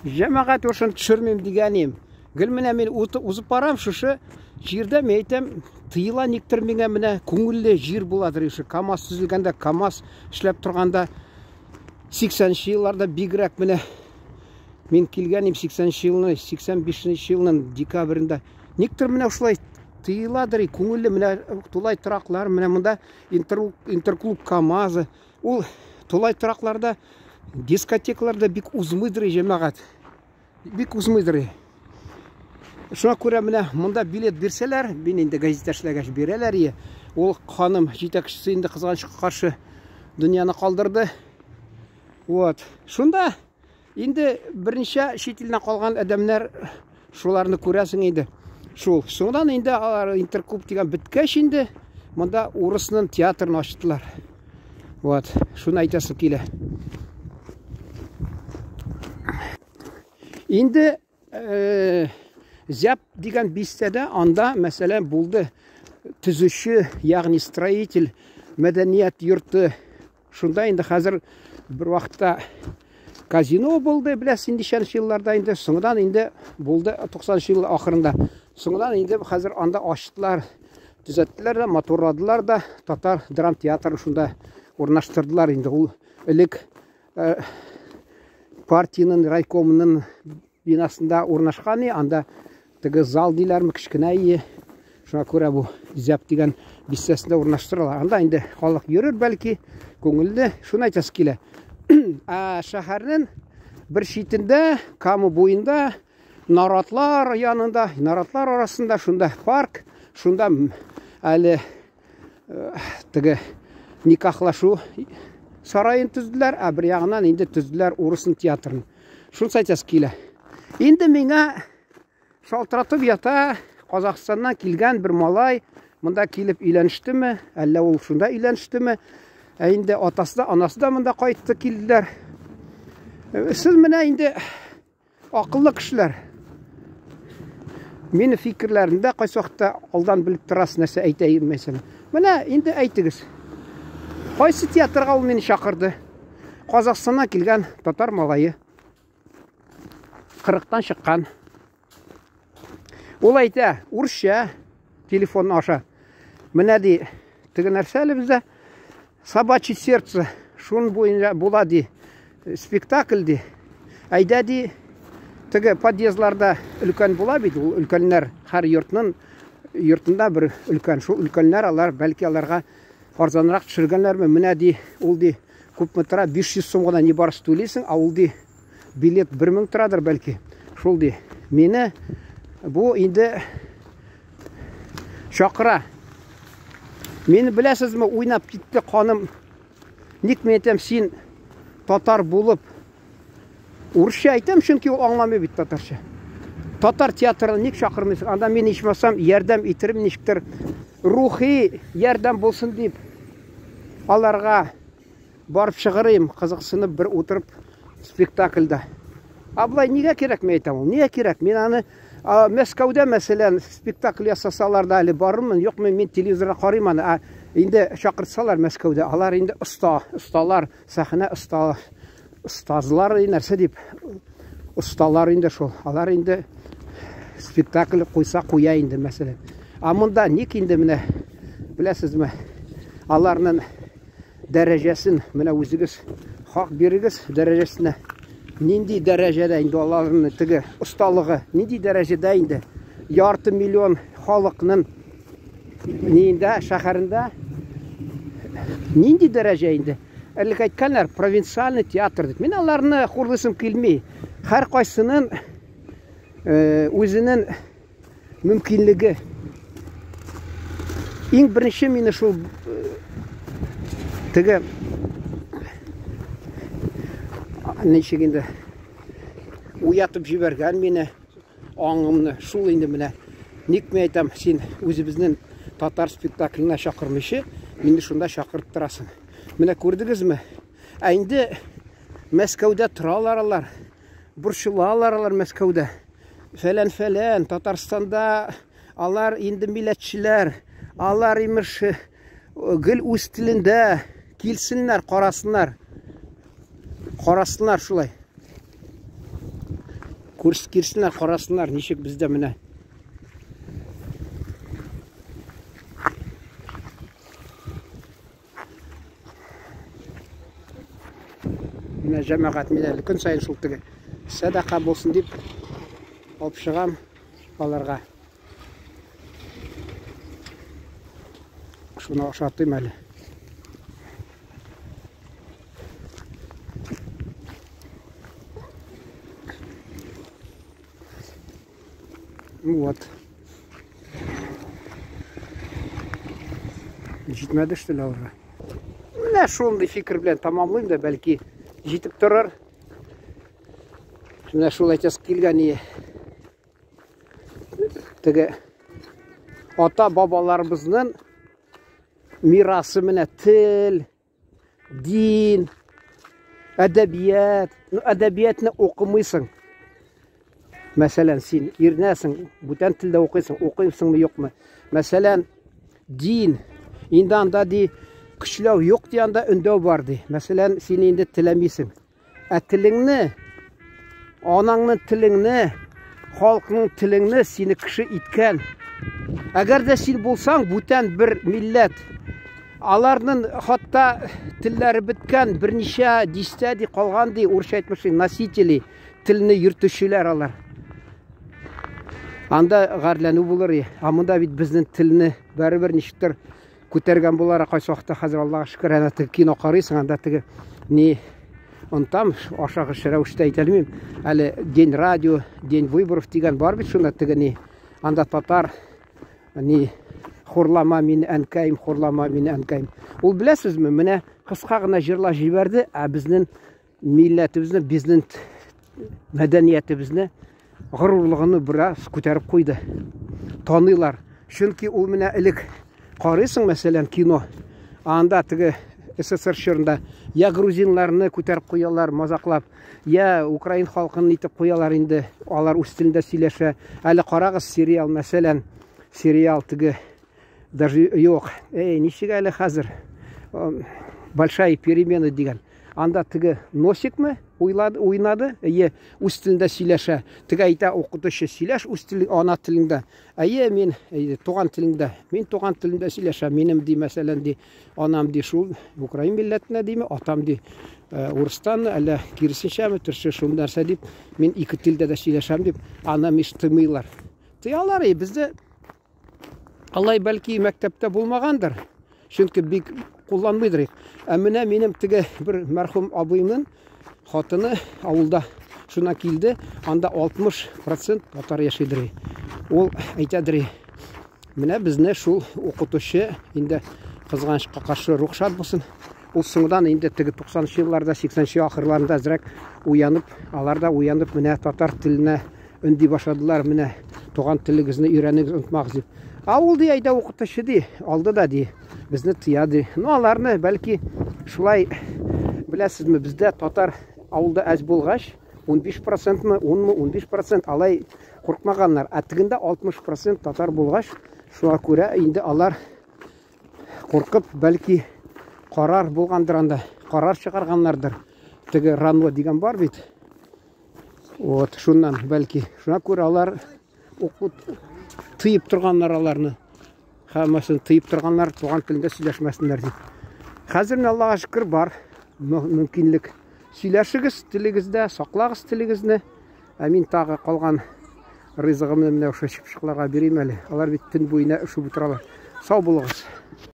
Җәмәгать ошын төшермим дигәнем. Гел менә мин узып барам шушы җирдә, мин әйтәм, тыела никтер миңа менә күңелле җир буладыр шушы КАМАЗ төзелгәндә, КАМАЗ эшләп торганда 80 елларда бигрәк менә мин килгән идем 80 елны, 85 елның декабрендә. Никтер менә шулай тыеладыр, күңелле менә тулай тораклар, менә монда интерклуб КАМАЗы. Ул тулай торакларда дискотекаларда бик узмыйдыр җәмәгать. Бик узмыйдыр. Шуңа күрә менә монда билет бирсәләр, мин инде газета эшләгәч бирәләр ие. Ул ханым җитәкчесе инде кызганычка каршы дөньяны калдырды. Вот. Шунда инде берничә чит илдән калган адәмнәр шуларны күрәсең инде. Шул. Соңдан инде алар интерклуб дигән беткәч инде монда урысның театрын ачтылар. Вот. Шуны әйтәсем килә. Инде Зяб дигән бистәдә анда, мәсәлән, булды төзүче, ягъни строитель мәдәният йорты. Шунда инде хәзер бер вакытта казино булды, беләсез, инде ничәнче елларда инде, соңдан инде булды 90 ел ахырында. Соңдан инде хәзер анда ачтылар, төзәттеләр дә, матурладылар да, татар драм театрын шунда урнаштырдылар инде. Ул элек партиянең райкомының бинасында урнашкан, анда теге зал диләрме, кечкенә ие. Шуңа күрә бу Зяб дигән бистәсендә урнаштыралар. Анда инде халык йөрер бәлки, күңелле. Шуны әйтәсе килә. Ә шәһәрнең бер читендә, Кама буенда, наратлар янында, наратлар арасында шунда парк, шунда әле теге никахлашу сараен төзеделәр, ә бер ягыннан инде төзеделәр урысын театрын. Шунысы әйтәсе килә. Инде миңа шалтыратып ята Казахстаннан килгән бер малай, монда килеп өйләнештеме, әллә ул шунда өйләнештеме? Ә инде атасы да, анасы да монда кайтты, килделәр. Сез менә инде акыллы кешеләр. Мине фикерләремдә кайсы вакытта алдан белеп торасыз, нәрсә әйтәем, мәсәлән. Менә инде әйтегез. Кайсы театрга ул мине чакырды? Казахстаннан килгән татар малае. 40-тан чыккан. Ул әйтә, урысча телефон аша. Менә ди, теге нәрсә әле бездә? Собачье сердце, шун буенча була ди. Спектакль ди. Әйдә ди, теге подъездларда өлкән була бит, ул өлкәннәр һәр йортның йортында бер өлкән. Шул өлкәннәр алар бәлки аларга арзанрак төшергәннәрме? Менә ди, ул ди, күпме тора? 500 сум гына не барысы түлисең, ә ул ди билет 1000 торадыр бәлки. Шул ди. Мине бу инде чакыра. Мени беләсезме, уйнап китте каным. Ник мин әйтәм, син татар булып, урысча әйтәм, чөнки ул аңламый бит татарча. Татар театрына ник чакырмыйсың? Анда мин ичмасам ярдәм итерем ничектер, рухи ярдәм булсын дип аларга барып чыгарыйм, кызыксынып бер утырып спектакльдә. А болай нигә кирәк, мин әйтәм ул? Нигә кирәк? Мин аны Мәскәүдә, мәсәлән, спектакль ясасалар да әле барырмын, юкмы, мин телевизорда карыйм аны. Ә инде чакыртсалар Мәскәүдә, алар инде оста, осталар, сәхнә оста, остазлар, нәрсә дип, осталар инде шул. Алар инде спектакль куйса куя инде, мәсәлән. Ә монда ник инде менә, беләсезме, аларның дәрәҗәсен менә үзегез хак бирегез дәрәҗәсенә. Нинди дәрәҗәдә инде аларның теге осталыгы, нинди дәрәҗәдә инде ярты миллион халыкның ниендә, шәһәрендә нинди дәрәҗә инде? Элек әйткәннәр, провинциальный театр дип. Мин аларны хурлыйсым килми. Һәр кайсының үзенең мөмкинлеге. Иң беренче мине шул теге ничек инде уятып җибәргән мине аңымны шул инде менә ник мин әйтәм син үзебезнең татар спектакленә чакырмыйча мине шунда чакырып торасың менә күрдегезме ә инде Мәскәүдә торалар алар борчылалар алар Мәскәүдә. Фәлән-фәлән, Татарстанда алар инде милләтчеләр, алар имеш гел үз телендә, килсеннәр, карасыннар. Карасыннар шулай. Курс кирсеннәр, карасыннар, ничек бездә менә. Менә җәмәгать мин әле көн саен шул теге сәдака булсын дип алып чыгам аларга. Шуны ашатыйм әле. Вот. Җитмәде что ли аларга? Менә шундый фикер белән тәмамлыйм да, бәлки җитеп торыр. Менә шул әйтәсе килгән ие. Теге ата бабаларыбызның мирасы менә тел, дин, әдәбият. Ну, әдәбиятны укымыйсың. Мәсәлән, син ирнәсең, бүтән телдә укыйсың, укыйсыңмы, юкмы? Мәсәлән, дин. Инде анда ди көчләү юк ди, анда өндәү бар ди. Мәсәлән, син инде теләмисең. Ә телеңне, анаңның телеңне, халкның телеңне сине кеше иткән. Әгәр дә син булсаң бүтән бер милләт, аларның хатта телләре беткән, берничә дистә ди калган ди, урысча әйтмешли, носители, телне йөртүчеләр алар. Анда гарьләнү булыр. Ә монда бит безнең телне барыбер ничектер күтәргән буларак кайсы вакытта хәзер Аллага шөкер, әнә теге кино карыйсың, анда теге ни онтам, ашыгыч рәвештә әйтә алмыйм. Әле День радио, День выборов дигән бар бит шунда теге ни. Анда татар ни хурлама мине әнкәем, хурлама мине әнкәем. Ул беләсезме, менә кыска гына җырлап җибәрде, ә безнең милләтебезне, безнең мәдәниятебезне горурлыгын бераз күтәреп куйды. Таныйлар. Чөнки ул менә элек карыйсың, мәсәлән, кино. Анда теге СССР чорында я грузиннарны күтәреп куялар, мазаклап, я украин халкын итеп куялар инде. Алар үз телендә сөйләшә. Әле карагыз сериал, мәсәлән, сериал теге даже юк. Эй, ничек әле хәзер? Большая перемена дигән. Анда теге носикмы уйлады, уйнады, әйе, үз телендә сөйләшә. Теге әйтә укытучы, сөйләш үз тел, ана телеңдә. Әйе, мин әйе, туган телеңдә. Мин туган телемдә сөйләшәм. Минем ди, мәсәлән, ди, анам ди шул украин милләтенә диме, атам ди урыстан, әллә киресенчәме, төрле шул нәрсә дип, мин ике телдә дә сөйләшәм дип, аны миш тымыйлар. Тыялар, бездә алай бәлки мәктәптә булмагандыр. Чөнки бик кулланмыйдыр. Ә менә минем теге бер мәрхүм абыйның хатыны авылда шуна килде. Анда 60% татар яшидер. Ул әйтәдер, менә безне шул укытучы инде кызганычка каршы рөхсәт булсын. Ул соңдан инде теге 90 елларда, 80 ахырларында әзрәк уянып, алар да уянып менә татар теленә өнди башладылар, менә туган телегезне өйрәнегез, онытмагыз дип. А ул ди, әйдә укытучы ди, алды да ди, безне тыя ди. Ну, аларны бәлки шулай беләсезме, бездә татар авылда әз булгач, 15%мы, 10мы, 15% алай куркмаганнар. Ә тегендә 60% татар булгач, шуңа күрә инде алар куркып, бәлки карар булгандыр анда, карар чыгарганнардыр. Теге РАНО дигән бар бит. Вот, шуннан бәлки. Шуңа күрә алар укут тыеп торганнар аларны. Һәммәсен тыеп торганнар, туган телендә сөйләшмәсеннәр дип. Хәзер менә Аллага шөкер бар мөмкинлек. Сөйләшегез телегездә, саклагыз телегезне. Ә мин тагы калган ризыгымны менә шушы чыпчыкларга бирим әле. Алар бит төн буена өшеп утыралар. Сау булыгыз.